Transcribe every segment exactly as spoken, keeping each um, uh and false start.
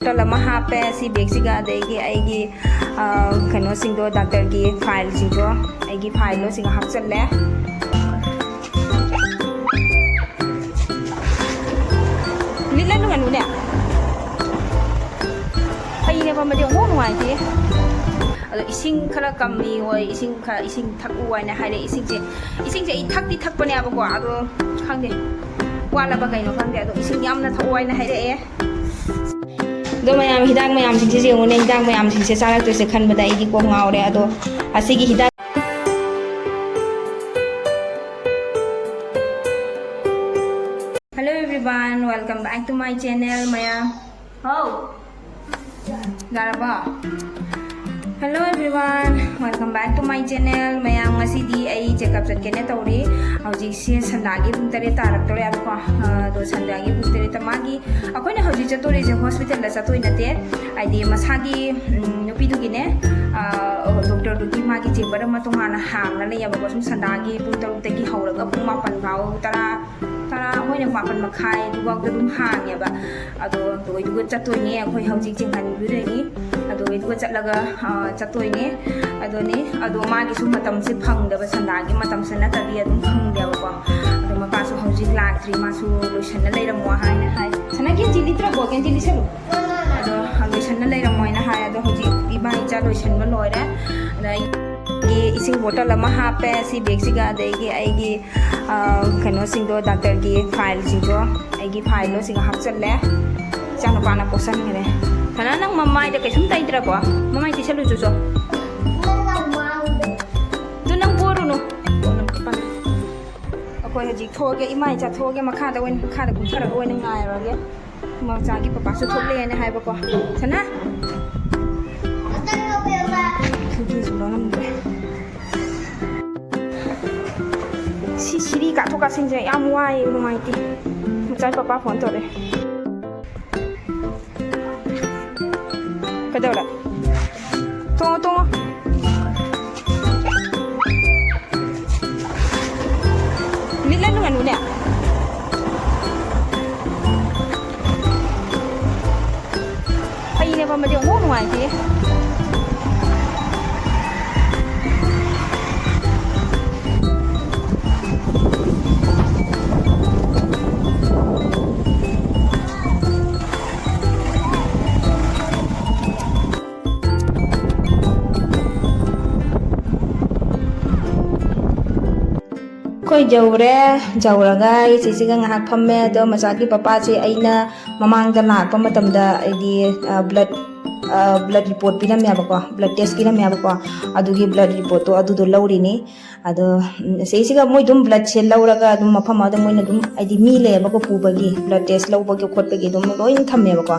ꯕꯣꯇꯜ ꯑꯃ ꯍꯥꯞꯄꯦ ꯁꯤ ꯕꯦꯒꯁꯤꯒ, ꯑꯗꯒꯤ ꯑꯩꯒꯤ, ꯑ, ꯀꯩꯅꯣꯁꯤꯡꯗꯣ, ꯗꯥꯛꯇꯔꯒꯤ ꯐꯥꯏꯜꯁꯤꯡꯗꯣ, ꯑꯩꯒꯤ ꯐꯥꯏꯜꯗꯣ ꯁꯤꯒ ꯍꯥꯞꯆꯜꯂꯦ꯫ ꯂꯤꯠꯂꯅꯨ ꯉꯥꯅꯨꯅꯦ꯫ ꯐꯩꯅꯦ ꯐꯝꯕꯗꯤ ꯑꯃꯨꯛ ꯅꯨꯡꯉꯥꯏꯇꯦ꯫ ꯑꯗꯣ ꯏꯁꯤꯡ ꯈꯔ ꯀꯝꯃꯤ ꯍꯣꯏ, ꯏꯁꯤꯡ ꯈꯔ, ꯏꯁꯤꯡ ꯊꯛꯎ ꯍꯥꯏꯅ ꯍꯥꯏꯔꯛꯑꯦ꯫ ꯏꯁꯤꯡꯁꯦ, ꯏꯁꯤꯡꯁꯦ ꯑꯩ ꯊꯛꯇꯤ ꯊꯛꯄꯅꯦꯕꯀꯣ, ꯑꯗꯣ ꯈꯪꯗꯦ, ꯋꯥꯠꯂꯕ ꯀꯩꯅꯣ ꯈꯪꯗꯦ, ꯑꯗꯣ ꯏꯁꯤꯡ ꯌꯥꯝꯅ ꯊꯛꯎ ꯍꯥꯏꯅ ꯍꯥꯏꯔꯛꯑꯦ꯫ ꯑꯗꯣ ꯃꯌꯥꯝ, ꯍꯤꯗꯥꯛ ꯃꯌꯥꯝꯁꯤꯡꯁꯦ ꯌꯦꯡꯉꯨꯅꯦ, ꯍꯤꯗꯥꯛ ꯃꯌꯥꯝꯁꯤꯡꯁꯦ ꯆꯥꯔꯛꯇꯣꯏꯁꯦ ꯈꯟꯕꯗ ꯑꯩꯗꯤ ꯀꯣꯛ ꯉꯥꯎꯔꯦ꯫ ꯑꯗꯣ ꯑꯁꯤꯒꯤ ꯍꯤꯗꯥꯛ Hello everyone, welcome back to my channel, ꯃꯌꯥꯝ꯫ ꯍꯥꯎ꯫ ꯌꯥꯔꯕꯣ? Hello everyone, welcome back to my channel. ꯃꯌꯥꯝ, ꯉꯁꯤꯗꯤ ꯑꯩ ꯆꯦꯛꯑꯞ ꯆꯠꯀꯦꯅ ꯇꯧꯔꯤ꯫ ꯍꯧꯖꯤꯛꯁꯦ ꯁꯟꯗꯥꯒꯤ ꯄꯨꯡ ꯇꯔꯦꯠ ꯇꯥꯔꯛꯇꯣꯔꯦꯕꯀꯣ꯫ ꯑ, ꯑꯗꯣ ꯁꯟꯗꯥꯒꯤ ꯄꯨꯡ ꯇꯔꯦꯠꯇ ꯃꯥꯒꯤ, ꯑꯩꯈꯣꯏꯅ ꯍꯧꯖꯤꯛ ꯆꯠꯇꯣꯔꯤꯁꯦ ꯍꯣꯁꯄꯤꯇꯥꯜꯗ ꯆꯠꯇꯣꯏ ꯅꯠꯇꯦ꯫ ꯍꯥꯏꯗꯤ ꯃꯁꯥꯒꯤ, ꯎꯝ, ꯅꯨꯄꯤꯗꯨꯒꯤꯅꯦ, ꯑ, ꯗꯣꯛꯇꯔꯗꯨꯒꯤ ꯃꯥꯒꯤ ꯆꯦꯝꯕꯔ ꯑꯃ ꯇꯣꯉꯥꯟꯅ ꯍꯥꯡꯅ ꯂꯩꯌꯦꯕꯀꯣ꯫ ꯁꯨꯝ ꯁꯟꯗꯥꯒꯤ ꯄꯨꯡ ꯇꯔꯨꯛꯇꯒꯤ ꯍꯧꯔꯒ ꯄꯨꯡ ꯃꯥꯄꯟ ꯐꯥꯎ, ꯇꯔꯥ, ꯇꯔꯥ, ꯑꯩꯈꯣꯏꯅ ꯃꯥꯄꯟ ꯃꯈꯥꯏ ꯑꯗꯨꯐꯥꯎꯗ ꯑꯗꯨꯝ ꯍꯥꯡꯉꯦꯕ꯫ ꯑꯗꯣ ꯂꯣꯏꯗꯨꯒ ꯆꯠꯇꯣꯏꯅꯦ, ꯑꯩꯈꯣꯏ ꯍꯧꯖꯤꯛ ꯆꯦꯡꯍꯟꯕꯤꯗꯣꯏꯅꯤ꯫ ꯑꯗꯣ ꯂꯣꯏꯗꯨꯒ ꯆꯠꯂꯒ, ꯑ, ꯆꯠꯇꯣꯏꯅꯦ꯫ ꯑꯗꯨꯅꯤ, ꯑꯗꯣ ꯃꯥꯒꯤꯁꯨ ꯃꯇꯝꯁꯦ ꯐꯪꯗꯕ, ꯁꯟꯗꯥꯒꯤ ꯃꯇꯝꯁꯦ ꯅꯠꯇ꯭ꯔꯗꯤ ꯑꯗꯨꯝ ꯐꯪꯗꯦꯕꯀꯣ꯫ ꯑꯗꯣ ꯃꯄꯥꯁꯨ ꯍꯧꯖꯤꯛ ꯂꯥꯛꯇ꯭ꯔꯤ, ꯃꯥꯁꯨ ꯂꯣꯏꯁꯟꯅ ꯂꯩꯔꯝꯃꯣ ꯍꯥꯏꯅ ꯍꯥꯏ꯫ ꯁꯅꯥ ꯒꯦꯟꯖꯤ ꯂꯤꯠꯇ꯭ꯔꯕꯣ? ꯒꯦꯟꯖꯤ ꯂꯤꯠꯁꯜꯂꯨ꯫ ꯑꯗꯣ ꯂꯣꯏꯁꯟꯅ ꯂꯩꯔꯝꯃꯣ ꯍꯥꯏꯅ ꯍꯥꯏ꯫ ꯑꯗꯣ ꯍꯧꯖꯤꯛ ꯏꯃꯥ ꯏꯆꯥ ꯂꯣꯏꯁꯟꯕ ꯂꯣꯏꯔꯦ꯫ ꯑꯗ ꯑꯩꯒꯤ ꯏꯁꯤꯡ ꯕꯣꯇꯜ ꯑꯃ ꯍꯥꯞꯄꯦ ꯁꯤ ꯕꯦꯒꯁꯤꯒ, ꯑꯗꯒꯤ ꯑꯩꯒꯤ, ꯑ, ꯀꯩꯅꯣꯁꯤꯡꯗꯣ, ꯗꯥꯛꯇꯔꯒꯤ ꯐꯥꯏꯜꯁꯤꯡꯗꯣ, ꯑꯩꯒꯤ ꯐꯥꯏꯜꯗꯣ ꯁꯤꯒ ꯍꯥꯞꯆꯜꯂꯦ꯫ ꯏꯆꯥꯅꯨꯄꯥꯅ ꯄꯣꯠꯁꯟꯈ꯭ꯔꯦ꯫ ꯁꯅꯥ, ꯅꯪ ꯃꯃꯥꯏꯗ ꯀꯩꯁꯨꯝ ꯇꯩꯗ꯭ꯔꯕꯣ? ꯃꯃꯥꯏ ꯇꯩꯁꯜꯂꯨ ꯆꯣꯆꯣ꯫ ꯑꯗꯨ ꯅꯪ ꯄꯣꯔꯨꯅꯨ꯫ ꯑꯩꯈꯣꯏ ꯍꯧꯖꯤꯛ ꯊꯣꯛꯑꯒꯦ, ꯏꯃꯥ ꯏꯆꯥ ꯊꯣꯛꯑꯒꯦ, ꯃꯈꯥꯗ ꯑꯣꯏꯅ, ꯃꯈꯥꯗ ꯀꯨꯝꯊꯔꯒ ꯑꯣꯏꯅ ꯉꯥꯏꯔꯒꯦ꯫ ꯃꯆꯥꯒꯤ ꯄꯄꯥꯁꯨ ꯊꯣꯛꯂꯛꯑꯦꯅ ꯍꯥꯏꯕꯀꯣ꯫ ꯁꯅꯥ? ꯈꯨꯖꯤꯟꯁꯨ ꯂꯧꯔꯝꯗ꯭ꯔꯦ꯫ ꯁꯤ ꯁꯤꯔꯤ ꯀꯥꯊꯣꯛ ꯀꯥꯁꯤꯟꯁꯦ ꯌꯥꯝ ꯋꯥꯏ, ꯅꯨꯡꯉꯥꯏꯇꯦ꯫ ꯃꯆꯥꯒꯤ ꯄꯄꯥ ꯐꯣꯟ ꯇꯧꯔꯛꯑꯦ꯫ ꯀꯩꯗꯧꯔꯦ? ꯇꯣꯡꯉꯣ, ꯇꯣꯡꯉꯣ꯫ ꯂꯤꯠꯂꯅꯨ, ꯉꯥꯅꯨꯅꯦ꯫ ꯐꯝꯕꯗꯤ ꯑꯃꯨꯛ ꯅꯨꯡꯉꯥꯏꯇꯦ꯫ ꯑꯩꯈꯣꯏ ꯌꯧꯔꯦ꯫ ꯌꯧꯔꯒ ꯑꯩ ꯆꯦꯆꯦꯒ ꯉꯥꯏꯍꯥꯛ ꯐꯝꯃꯦ꯫ ꯑꯗꯣ ꯃꯆꯥꯒꯤ ꯄꯄꯥꯁꯦ ꯑꯩꯅ ꯃꯃꯥꯡꯗ ꯂꯥꯛꯄ ꯃꯇꯝꯗ ꯑꯩꯗꯤ, ꯑ, blood, ꯑ, blood report ꯄꯤꯔꯝꯃꯦꯕꯀꯣ, blood test ꯄꯤꯔꯝꯃꯦꯕꯀꯣ꯫ ꯑꯗꯨꯒꯤ blood reportꯇꯣ ꯑꯗꯨꯗꯣ ꯂꯧꯔꯤꯅꯤ꯫ ꯑꯗꯣ, ꯎꯝ, ꯁꯤꯁꯤꯒ ꯃꯣꯏ ꯑꯗꯨꯝ bloodꯁꯦ ꯂꯧꯔꯒ ꯑꯗꯨꯝ ꯃꯐꯝ ꯑꯃꯗ ꯃꯣꯏꯅ ꯑꯗꯨꯝ, ꯍꯥꯏꯗꯤ, ꯃꯤ ꯂꯩꯌꯦꯕꯀꯣ ꯄꯨꯕꯒꯤ, blood test ꯂꯧꯕꯒꯤ ꯈꯣꯠꯄꯒꯤ ꯑꯗꯨꯝ ꯂꯣꯏꯅ ꯊꯝꯃꯦꯕꯀꯣ꯫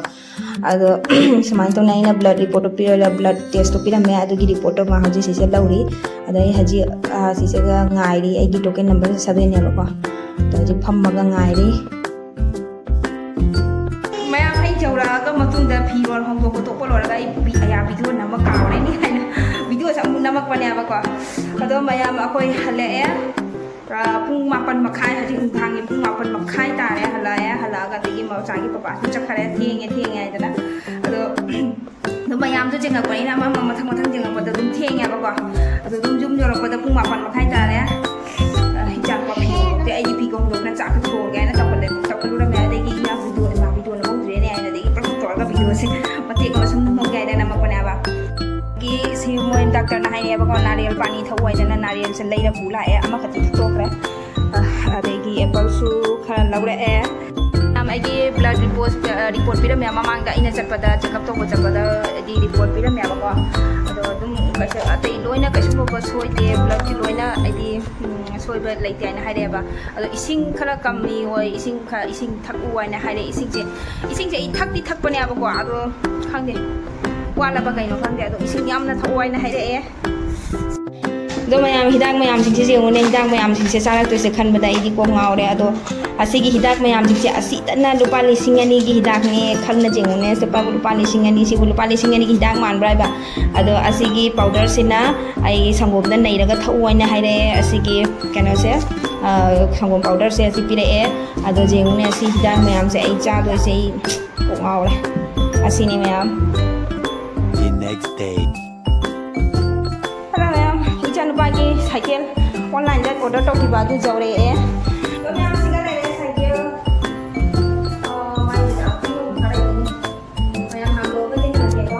ꯑꯗꯣ ꯁꯨꯃꯥꯏꯅ ꯇꯧꯅ ꯑꯩꯅ blood reportꯇꯣ ꯄꯤꯔꯒ blood testꯇꯣ ꯄꯤꯔꯝꯃꯦ꯫ ꯑꯗꯨꯒꯤ reportꯇꯣ ꯃꯥ ꯍꯧꯖꯤꯛ ꯁꯤꯁꯦ ꯂꯧꯔꯤ꯫ ꯑꯗꯣ ꯑꯩ ꯍꯧꯖꯤꯛ, ꯑ, ꯁꯤꯁꯤꯒ ꯉꯥꯏꯔꯤ꯫ ꯑꯩꯒꯤ token number sevenꯅꯦꯕꯀꯣ꯫ ꯑꯗꯣ ꯍꯧꯖꯤꯛ ꯐꯝꯃꯒ ꯉꯥꯏꯔꯤ꯫ ꯃꯌꯥꯝ ꯑꯩ ꯌꯧꯔꯛꯑꯒ ꯃꯇꯨꯡꯗ ꯐꯤꯔꯣꯜ ꯍꯣꯡꯗꯣꯛ ꯈꯣꯠꯇꯣꯛꯄ ꯂꯣꯏꯔꯒ ꯑꯩ ꯄꯨꯕꯤ ꯑꯌꯥ video ꯅꯝꯃ ꯀꯥꯎꯔꯦꯅꯦ ꯍꯥꯏꯅ videoꯁꯦ ꯑꯃꯨꯛ ꯅꯝꯃꯛꯄꯅꯦꯕꯀꯣ꯫ ꯑꯗꯣ ꯃꯌꯥꯝ ꯑꯩꯈꯣꯏ ꯍꯜꯂꯛꯑꯦ꯫ ꯑ, ꯄꯨꯡ ꯃꯥꯄꯟ ꯃꯈꯥꯏ, ꯍꯧꯖꯤꯛ ꯅꯨꯡꯗꯥꯡꯒꯤ ꯄꯨꯡ ꯃꯥꯄꯟ ꯃꯈꯥꯏ ꯇꯥꯔꯦ ꯍꯜꯂꯛꯑꯦ꯫ ꯍꯜꯂꯛꯑꯒ ꯑꯗꯒꯤ ꯃꯆꯥꯒꯤ ꯄꯄꯥꯁꯨ ꯆꯠꯈꯔꯦ, ꯊꯦꯡꯉꯦ ꯊꯦꯡꯉꯦ ꯍꯥꯏꯗꯅ꯫ ꯑꯗꯣ ꯑꯗꯨꯝ ꯃꯌꯥꯝꯗꯣ ꯆꯦꯟꯉꯛꯄꯅꯤꯅ ꯑꯃ ꯑꯃ ꯃꯊꯪ ꯃꯊꯪ ꯆꯦꯟꯉꯛꯄꯗ ꯑꯗꯨꯝ ꯊꯦꯡꯉꯦꯕꯀꯣ꯫ ꯑꯗꯣ ꯑꯗꯨꯝ ꯌꯨꯝ ꯌꯧꯔꯛꯄꯗ ꯄꯨꯡ ꯃꯥꯄꯟ ꯃꯈꯥꯏ ꯇꯥꯔꯦ꯫ ꯑ, ꯍꯤꯟꯖꯥꯡ ꯄꯥꯛꯄꯤꯗꯣ ꯑꯗꯩ ꯑꯩꯒꯤ ꯐꯤ ꯈꯣꯡꯗꯣꯛꯅ ꯆꯥꯛ ꯊꯣꯡꯒꯦ ꯍꯥꯏꯅ ꯇꯧꯈꯠꯂꯦ-, ꯇꯧꯈꯠꯂꯨꯔꯝꯃꯦ꯫ ꯑꯗꯒꯤ ꯏꯃꯥ video, ꯏꯃꯥ video ꯅꯝꯍꯧꯗ꯭ꯔꯦꯅꯦ ꯍꯥꯏꯅ ꯑꯗꯒꯤ ꯄ꯭ꯔꯣꯛ ꯇꯧꯔꯒ videoꯁꯦ ꯃꯇꯦꯛ ꯑꯃ ꯁꯨꯝ ꯅꯝꯍꯧꯒꯦ ꯍꯥꯏꯅ ꯅꯝꯃꯛꯄꯅꯦꯕ꯫ ꯑꯗꯒꯤ ꯁꯤ ꯃꯣꯏ doctorꯅ ꯍꯥꯏꯔꯛꯑꯦꯕꯀꯣ, ꯅꯥꯔꯦꯜ ꯄꯥꯅꯤ ꯊꯛꯎ ꯍꯥꯏꯗꯅ ꯅꯥꯔꯦꯜꯁꯦ ꯂꯩꯔ ꯄꯨ ꯂꯥꯛꯑꯦ, ꯑꯃꯈꯛꯇꯤ ꯊꯛꯇꯣꯛꯈ꯭ꯔꯦ꯫ ꯑ, ꯑꯗꯒꯤ appleꯁꯨ ꯈꯔ ꯂꯧꯔꯛꯑꯦ꯫ ꯃꯌꯥꯝ ꯑꯩꯒꯤ blood report, ꯑ, report ꯄꯤꯔꯝꯃꯦ ꯃꯃꯥꯡꯗ ꯑꯩꯅ ꯆꯠꯄꯗ, check up ꯇꯧꯕ ꯆꯠꯄꯗ ꯍꯥꯏꯗꯤ report ꯄꯤꯔꯝꯃꯦꯕꯀꯣ꯫ ꯑꯗꯣ ꯑꯗꯨꯝ ꯀꯩꯁꯨ ꯑꯇꯩ ꯂꯣꯏꯅ ꯀꯩꯁꯨꯝ ꯇꯧꯕ ꯁꯣꯏꯗꯦ, bloodꯁꯤ ꯂꯣꯏꯅ ꯍꯥꯏꯗꯤ, ꯎꯝ, ꯁꯣꯏꯕ ꯂꯩꯇꯦ ꯍꯥꯏꯅ ꯍꯥꯏꯔꯛꯑꯦꯕ꯫ ꯑꯗꯣ ꯏꯁꯤꯡ ꯈꯔ ꯀꯝꯃꯤ ꯑꯣꯏ, ꯏꯁꯤꯡ ꯈꯔ, ꯏꯁꯤꯡ ꯊꯛꯎ ꯍꯥꯏꯅ ꯍꯥꯏꯔꯛꯑꯦ꯫ ꯏꯁꯤꯡꯁꯦ, ꯏꯁꯤꯡꯁꯦ ꯑꯩ ꯊꯛꯇꯤ ꯊꯛꯄꯅꯦꯕꯀꯣ, ꯑꯗꯣ ꯈꯪꯗꯦ, ꯋꯥꯠꯂꯕ ꯀꯩꯅꯣ ꯈꯪꯗꯦ꯫ ꯑꯗꯣ ꯏꯁꯤꯡ ꯌꯥꯝꯅ ꯊꯛꯎ ꯍꯥꯏꯅ ꯍꯥꯏꯔꯛꯑꯦ꯫ ꯑꯗꯣ ꯃꯌꯥꯝ, ꯍꯤꯗꯥꯛ ꯃꯌꯥꯝꯁꯤꯡꯁꯦ ꯌꯦꯡꯉꯨꯅꯦ, ꯍꯤꯗꯥꯛ ꯃꯌꯥꯝꯁꯤꯡꯁꯦ ꯆꯥꯔꯛꯇꯣꯏꯁꯦ ꯈꯟꯕꯗ ꯑꯩꯗꯤ ꯀꯣꯛ ꯉꯥꯎꯔꯦ꯫ ꯑꯗꯣ ꯑꯁꯤꯒꯤ ꯍꯤꯗꯥꯛ ꯃꯌꯥꯝꯁꯤꯡꯁꯦ ꯑꯁꯤꯇꯅ ꯂꯨꯄꯥ ꯂꯤꯁꯤꯡ ꯑꯅꯤꯒꯤ ꯍꯤꯗꯥꯛꯅꯦ ꯈꯜꯅ ꯌꯦꯡꯉꯨꯅꯦ꯫ ꯂꯨꯄꯥ, ꯂꯨꯄꯥ ꯂꯤꯁꯤꯡ ꯑꯅꯤ, ꯁꯤꯕꯨ ꯂꯨꯄꯥ ꯂꯤꯁꯤꯡ ꯑꯅꯤꯒꯤ ꯍꯤꯗꯥꯛ ꯃꯥꯟꯕ꯭ꯔꯥ ꯍꯥꯏꯕ? ꯑꯗꯣ ꯑꯁꯤꯒꯤ powderꯁꯤꯅ ꯑꯩ ꯁꯪꯒꯣꯝꯗ ꯅꯩꯔꯒ ꯊꯛꯎ ꯍꯥꯏꯅ ꯍꯥꯏꯔꯛꯑꯦ꯫ ꯑꯁꯤꯒꯤ ꯀꯩꯅꯣꯁꯦ, ꯑ, ꯁꯪꯒꯣꯝ powderꯁꯦ ꯑꯁꯤ ꯄꯤꯔꯛꯑꯦ꯫ ꯑꯗꯣ ꯌꯦꯡꯉꯨꯅꯦ, ꯑꯁꯤ ꯍꯤꯗꯥꯛ ꯃꯌꯥꯝꯁꯦ ꯑꯩ ꯆꯥꯗꯣꯏꯁꯦ ꯑꯩ ꯀꯣꯛ ꯉꯥꯎꯔꯦ꯫ ꯑꯁꯤꯅꯤ ꯃꯌꯥꯝ꯫ The next day. ꯑꯗꯣ ꯃꯌꯥꯝ, ꯏꯆꯥꯅꯨꯄꯥꯒꯤ ꯁꯥꯏꯀꯦꯜ ꯑꯣꯟꯂꯥꯏꯟꯗ ꯑꯣꯔꯗꯔ ꯇꯧꯈꯤꯕ ꯑꯗꯨ ꯌꯧꯔꯛꯑꯦ꯫ ꯑꯗꯣ ꯃꯌꯥꯝ, ꯁꯤꯗ ꯂꯩꯔꯦ ꯁꯥꯏꯀꯦꯜ꯫ ꯑꯣ, ꯃꯥꯒꯤ ꯑꯍꯨꯝ ꯈꯔ ꯂꯩꯅꯤ꯫ ꯃꯌꯥꯝ ꯍꯥꯡꯗꯣꯛꯑꯒ ꯌꯦꯡꯍꯟꯒꯦꯀꯣ꯫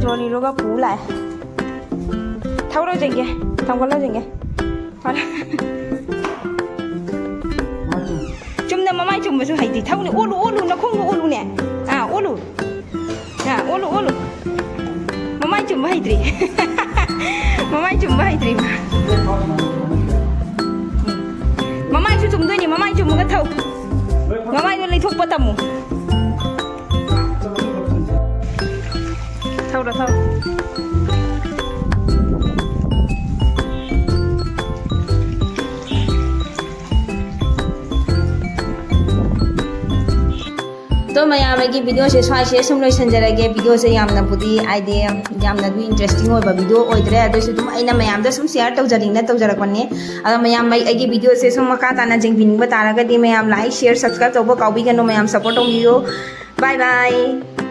ꯇ꯭ꯔꯣꯂꯤꯗꯨꯒ ꯄꯨ ꯂꯥꯛꯑꯦ꯫ ꯊꯧꯔꯣ ꯆꯦꯡꯒꯦ, ꯊꯥꯡꯒꯠꯂꯣ ꯆꯦꯡꯒꯦ꯫ ꯐꯔꯦ꯫ ꯆꯨꯝꯅ ꯃꯃꯥꯏ ꯆꯨꯝꯕꯁꯨ ꯍꯩꯇꯦ꯫ ꯊꯧꯅꯦ, ꯑꯣꯜꯂꯨ, ꯑꯣꯜꯂꯨ, ꯅꯈꯣꯡꯗꯣ ꯑꯣꯜꯂꯨꯅꯦ꯫ ꯑꯥ, ꯑꯣꯜꯂꯨ꯫ ꯑꯥ, ꯑꯣꯜꯂꯨ, ꯑꯣꯜꯂꯨ꯫ ꯃꯃꯥꯏ ꯆꯨꯝꯕ ꯍꯩꯇ꯭ꯔꯤ꯫ ꯃꯃꯥꯏ ꯆꯨꯝꯕ ꯍꯩꯇ꯭ꯔꯤ ꯃꯥ꯫ ꯃꯃꯥꯏꯁꯨ ꯆꯨꯝꯗꯣꯏꯅꯤ, ꯃꯃꯥꯏ ꯆꯨꯝꯃꯒ ꯊꯧ꯫ ꯃꯃꯥꯏꯗꯣ ꯂꯩꯊꯣꯛꯄ ꯇꯝꯃꯨ꯫ ꯊꯧꯔꯣ, ꯊꯧꯔꯣ꯫ ꯑꯗꯣ ꯃꯌꯥꯝ, ꯑꯩꯒꯤ videoꯁꯦ ꯁ꯭ꯋꯥꯏꯁꯦ ꯁꯨꯝ ꯂꯣꯏꯁꯤꯟꯖꯔꯒꯦ꯫ Videoꯁꯦ ꯌꯥꯝꯅꯕꯨꯗꯤ, ꯍꯥꯏꯗꯤ, ꯌꯥꯝꯅꯗꯤ interesting ꯑꯣꯏꯕ video ꯑꯣꯏꯗ꯭ꯔꯦ, ꯑꯗꯨꯁꯨ ꯑꯗꯨꯝ ꯑꯩꯅ ꯃꯌꯥꯝꯗ ꯁꯨꯝ share ꯇꯧꯖꯅꯤꯡꯅ ꯇꯧꯖꯔꯛꯄꯅꯦ꯫ ꯑꯗꯣ ꯃꯌꯥꯝ, ꯑꯩ, ꯑꯩꯒꯤ videoꯁꯦ ꯁꯨꯝ ꯃꯈꯥ ꯇꯥꯅ ꯌꯦꯡꯕꯤꯅꯤꯡꯕ ꯇꯥꯔꯒꯗꯤ ꯃꯌꯥꯝ like, share, subscribe ꯇꯧꯕ ꯀꯥꯎꯕꯤꯒꯅꯨ꯫ ꯃꯌꯥꯝ support ꯇꯧꯕꯤꯌꯨ꯫ Bye bye꯫